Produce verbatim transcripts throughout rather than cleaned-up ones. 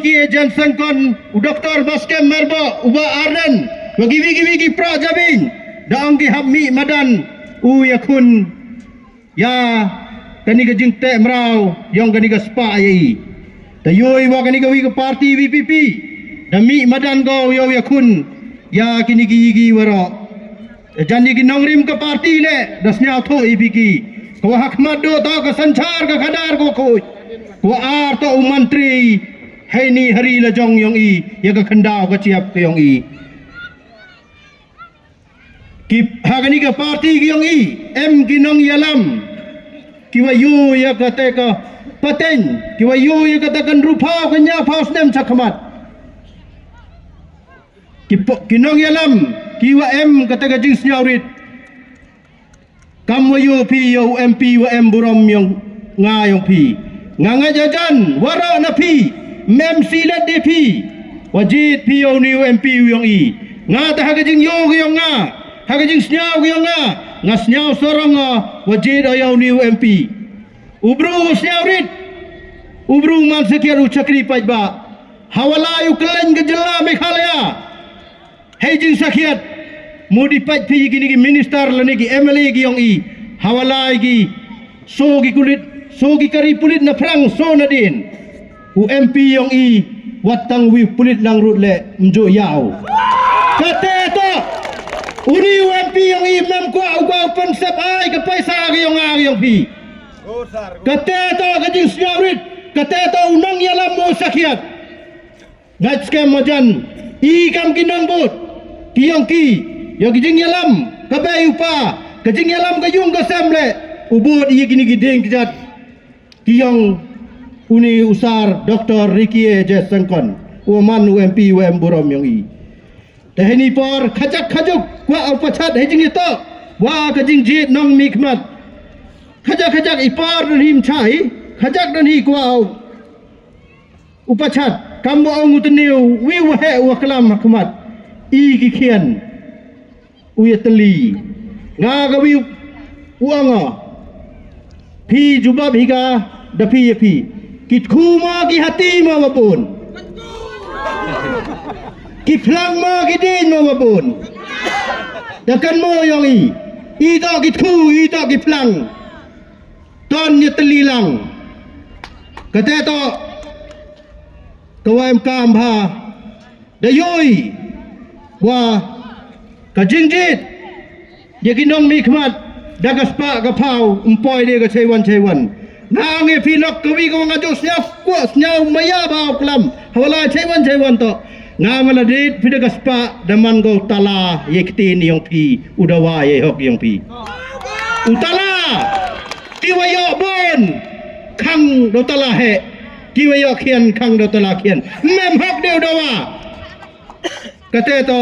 Ki Jen Sengkon, u Doktor Baskem Merbok, u Bah Ardent, wa kiwi kiwi ki pra jabieng, da ong ki hap mih madan u yakhun ya kani ka jingteh mraw yong kani ka spah ya i. Te yoh i wa kani ka wi ka party V P P da mih madan ko yow yakhun ya kini ki yigi waroh. Jan i ki nongrim ka party le da sniawthoh i phi ki. Ko wa hakhmat do to ka synchar ka khadar ko khoi. Ko wa ar to u mantri heini hari la jong yong i ya ka khyndaw ka chiap ka yong i. Ki ha kani ka party ki yong i em ki nongyalam ki wa yoh ya kata ka pateng, ki wa yoh ya kata ka ynru phaw ka ynñiaw phaw snem chakhmat. Ki po-, ki nongyalam ki wa em kata ka jingsniawrit. Kam wa yoh phi yow M P wa em burom yong nga yong phi. Nga ngeit ya jan waroh na phi, mem silet de phi. Wa jied phi yow ni u M P u yong i. Nga ta ha ka jingyoh ki yong nga, ha ka jingsniaw ki yong nga, nga sniaw sarong nga wa jied yow ni u M P. U bru u sniawrit, u bru man sakhiat u chakri paidbah. Hawalai u kylleiñ ka jylla Meghalaya. Hei jingsakhiat, mudi pait phi kini ki minister lane ki M L A ki yong i. Hawalai ki, so ki kulit, so ki kari pulit na phrang, so na dien. U M P yong i, wat tang wi pulit lang rut le mjo yaw. Kate to, uni u M P yong i mem kwah u kwah u pynsep ai ka paisa ki yong nga ki yong phi. Kate to ka jingsniawrit, kate to u nongyalam mo sakhiat. Ngait skhem mo jan, i kam ki nongbud ki yong ki, yong ki jingyalam ka bei u pa, ka jingyalam ka yung ka sem le, u bud i kini ki dieng ki jat ki yong uni u sar Doktor Ricky A J Syngkon, u man u M P wa em burom yong i. Te heini por khajak khajuk kwah u pachat hei jingyato wa ka jingjied nongmihkhmat. Khajak khajak i por don hi mchai, khajak don hi kwah u u pachat, kam wa ong u tniw, wi wa heh wa klam ha khmat, i ki khian, u ya tylli. Nga ka wi u ong o, phi jubab hi ka, da phi ya phi. Ki tkhu mo ki hati mo wa bun. Ki phlang mo ki dien mo wa bun. Da kan mo yong i. I to ki tkhu, i to ki phlang. Ton ya tylli lang. Kate to, ka wa em kam ha, da yoh i wa ka jingjied ya ki nongmihkhmat da ka spah ka phaw, ym poi de ka cheiwan cheiwan. Nga ong ya phi lok ka wi ka wa nga jooh sniaw kwah sniaw maya bha u klam hawalai cheiwan cheiwan to. Nga ong la dei phi da ka spah da man ko u tala ya i ktien yong phi, u dawa ya i hok yong phi. U tala, ki wa yoh bun khang da u tala heh, ki wa yoh khian khang da u tala khian. Mem hok de u dawa. Kate to,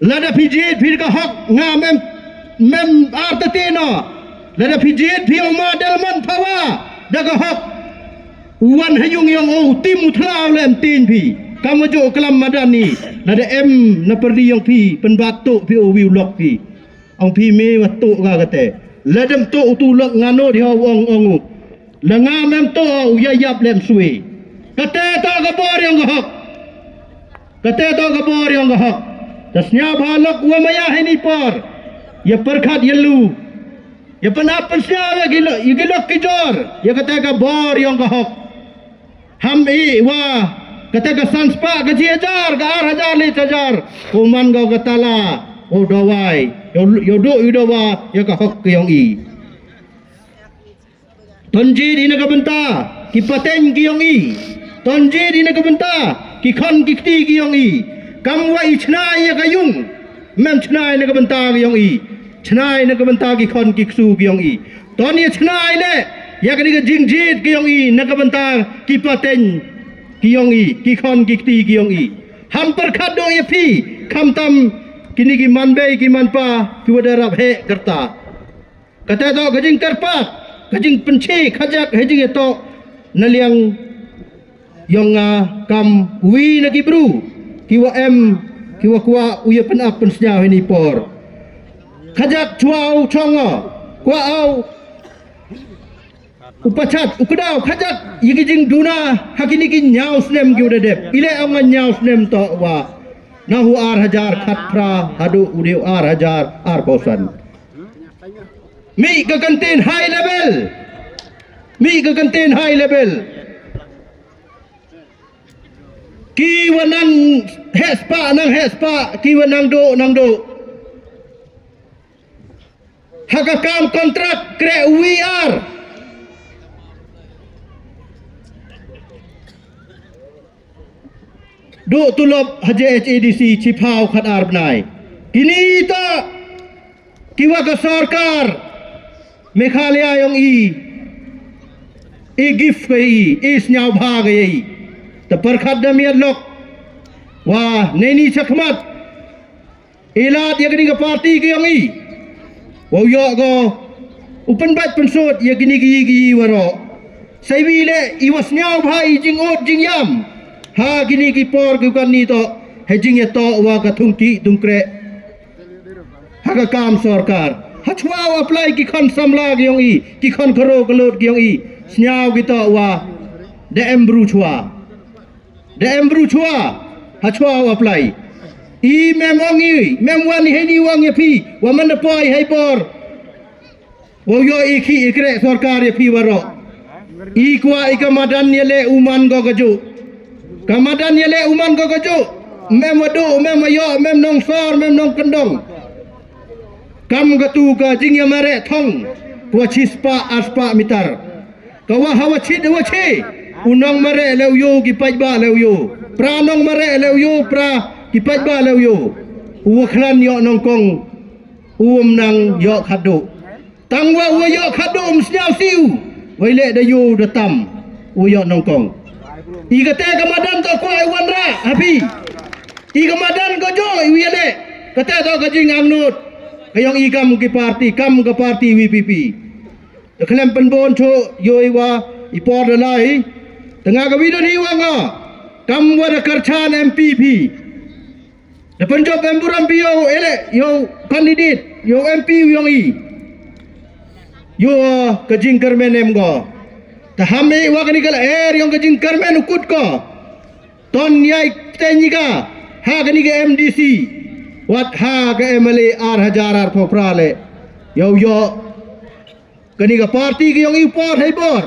lada phi jied phi da ka hok, nga mem, mem ar ta te no. Lada phi jied phi u ma dalman phawa da ka hok. U wan ha yung yong o, u tim u thlaw le em tin phi. Kam wa jooh klam madan i, lada em na pyrdi yong phi, pynbat tuh phi o wi u lok phi. Ong phi me wa tuh ka kate. Lada em tuh u tu lok nga no di ha u ong ong u. La nga mem tuh u ya yap le em sui. Kate to ka bor yong ka hok. Kate to ka bor yong ka hok. Ta sniaw bha lok wa maya heini por. Ya pyrkhat ya lu. Ya pynap pynsniaw ya ki lo-, ya ki lok ki jor. Ya kate ka bor yong ka hok. Ham i wa kate ka san spah ka chi hajar, ka ar hajar le hajar. Ko man ko ka tala, ko dawai. Yo, yo do yo dawa, ya ka hok ka yong i. Ton jied i na ka bynta ki pateng ki yong i. Ton jied i na ka bynta ki khon ki kti ki yong i. Kam wa i chna i ya ka yung. Mem chna i na ka bynta ki yong i. Chna i na ka bynta ki khon ki ksu ki yong i. Ton ya chna i le ya kani ka jingjied ki yong i na ka bynta ki pateng ki yong i, ki khon ki kti ki yong i. Ham pyrkhat do ya phi, khamtam kini ki manbei ki manpa ki wa da rap heh kyrta. Kate to ka jingkyrpad, ka jingpynche khajak hei jingyato na liang yong nga kam wi na ki bru ki wa em, ki wa kwah u ya pynap pynsniaw heini por. Khajak chwa u chong o, kwah o u pachat, u kdaw khajat ya ki jingduna ha kini ki ñiaw snem ki wa da dep. I leh ong nga ñiaw snem toh wa na u ar hajar khatphra haduh u dei u ar hajar arphaw san. Mih ka kyntien high level. Mih ka kyntien high level. Ki wa nang heh spah, nang heh spah, ki wa nang duh, nang duh. Ha ka kam kontrak kreh u wi ar. Duh tulop ha J H A D C chiphaw khatar bnai. Kini toh ki wa ka sorkar Meghalaya yong i, i gift ka i, i sñiawbha ka i. Te pyrkhat da miat lok wa neini chakhmat i lad ya kini ka party ka yong i, wow yoh ko u pynbait pynsut ya kini ki, ki waroh. Sa iwi leh i wa sñiawbha i jingud jingyam ha kini ki por ki kani toh, hei jingyatoh wa ka thungki thungkreh ha ka kam sorkar. Hachwa u apply ki khon samla ki yong i, ki khon karo kalot ki yong i, sñiaw ki toh wa da em bru chwa. Da em bru chwa hachwa u apply. I mem ong i, mem wan i heini wan ya phi wa man da poi hei por. Wow yoh i khih i kreh sorkar ya phi waroh. I kwah i ka madan ya leh u man ko ka juh. Ka madan ya leh u man ko ka juh. Mem wa duh, mem wa yoh, mem nongsor, mem nongkyndong. Kam katu ka jingyamareh thong, ka wa chispah arspah mitar. Ka wa ha wa chit wa chi, u nongmareh leh u yoh, ki paidbah leh u yoh. Pra nongmareh leh u yoh, pra ki paidbah leh u yoh. U wa khlan yoh nongkong, u wa nang yoh khadduh. Tang wa u wa yoh khadduh um sñiaw siu, wa i leh da yoh da tam, u wa yoh nongkong. I kate ka madan toh kwah i wanrah ha phi. I ka madan ko joh i wi leh. Kate toh ka jingangnud ka yong i kam ki party, kam ka party V P P. Da khlem pynbun chuh yoh i wa i por da lai. Te nga ka wi don hi wa nga, kam wa da kyrchan M P phi. Da pynjop em burom phi yow eleh, yow candidate, yow M P yong i. Yow ka jingkyrmen em ko. Te ham i wa kani ka lyer yong ka jingkyrmen u kut ko. Ton yai pteng i ka ha kani ka M D C, wat ha ka M L A ar hajar arphaw phra leh. Yow yoh kani ka party ka yong i u por hei bor.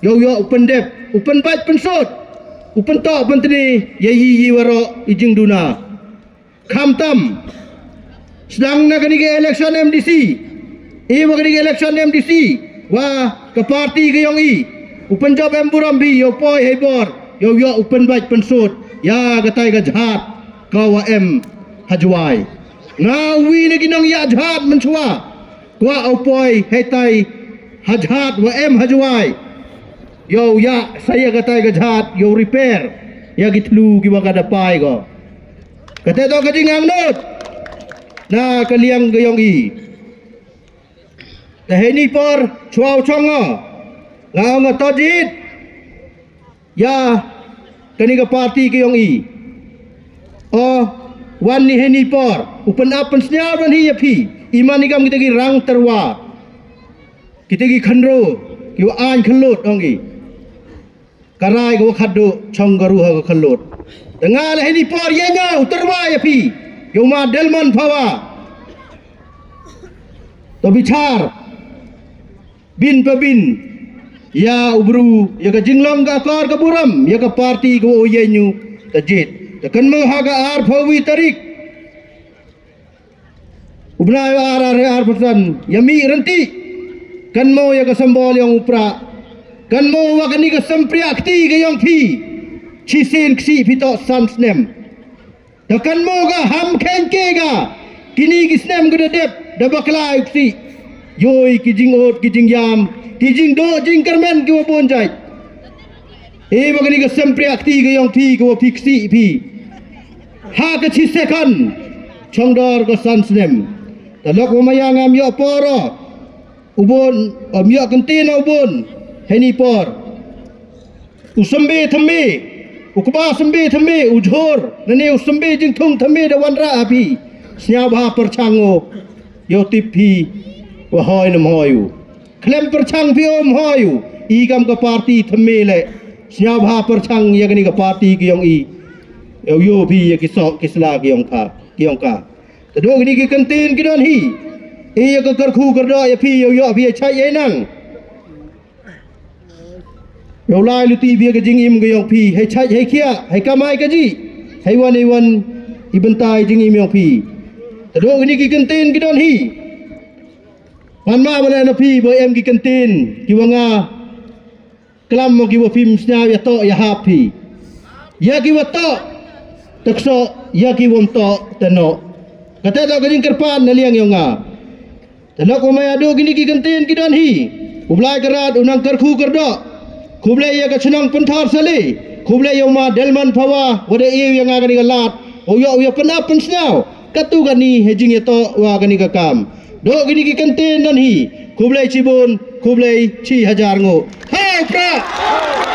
Yow yoh u pyndep, u pynbait pynsut, u pyntoh pyntni ya i, i waroh i jingduna. Khamtam sdang na kani ka election M D C, i wa kani ka election M D C, wa ka party ka yong i u pynjop em burom phi, yow poi hei bor, yow yoh u pynbait pynsut ya katai ka jhat ka wa em ha Jwai. Nga wi na ki nongya jhat mynchwa, kwah u poi heitai ha jhat wa em ha Jwai. Yow ya sa ya katai ka jhat, yow repair ya ki thlu ki wa ka da pai ko. Kate toh ka jingangnud na ka liang ka yong i. Te heini por chwa u chong nga, nga ong nga toh jied ya kani ka party ka yong i. O, wan ni heini por u pynap pynsñiaw don hi ya phi. I man i kam kita ki rang tyrwa, kita ki khynro ki wa aiñ khyllood ong i. Ka rai ka wa khadduh chong ka ruh ha ka khyllood. Te nga leh heini por ya nga u tyrwa ya phi, yow ma Delmon Phawa. To bichar bin pa bin ya u bru, ya ka jinglong ka akor ka burom ya ka party ka wa u yeng u. Te jied, te kynmaw ha ka arphaw wi tarik u bnai wa ar ar ar pyrsan, ya mih rynti. Kynmaw ya ka symbol yong u prah. Kynmaw wa kani ka sympriah kti ka yong phi, chisien ksih phi toh san snem. Te kynmaw ka ham kheiñ ke ka, kini ki snem ka da dep da bakla u ksih. Yoh i ki jingud ki jingyam, ki jingduh jingkyrmen ki wa bun jait. I wa kani ka sympriah kti ka yong phi ka wa phi ksih phi ha ka chi second chongdor ka san snem. Te lok wa maya ngam yoh por o u bun, o, ym yoh kyntien o u bun heini por. U symbe thymme, u kba symbe thymme, u jhur, nane u symbe jingthung thymme da wanrah ha phi. Sñiawbha pyrchang o, yow tip phi wa hoi ne ym hoi u. Khlem pyrchang phi o ym hoi u, I kam ka party thymme le, sñiawbha pyrchang ya kani ka party ki yong i. Yow yoo phi ya ki soh ki sla ki yong pha, ki yong ka. Te dooh kini ki kyntien ki don hi. I ya ka kyrkhu kyrdoh ya phi, yow yoh phi ya chait ya nang. Yow lai luti phi ya ka jingim ka yong phi, hei chait hei khiah, hei kamai ka jih, hei wan hei wan i bynta i jingim yong phi. Te dooh kini ki kyntien ki don hi. Pan ma ba le na phi ba em ki kyntien ki wa nga klam mo ki wa phim sñiaw ya toh ya hap phi. Ya ki wa toh, te ksoh, ya ki wa ym toh, te noh. Kate toh ka jingkyrpad na liang yong nga. Te lok wa maya dooh kini ki kyntien ki don hi. U Blai Kyrrat u nang kyrkhu kyrdoh. Khublei ya ka chnong Pynthor Sali. Khublei ya u ma Delman Phawa wa da e u ya nga kani ka lad, wow yoh u ya pynap pynsñiaw katu kani hei jingyatoh wa kani ka kam. Dooh kini ki kyntien don hi. Khublei chibun, khublei chi hajar nguh. Hau prah!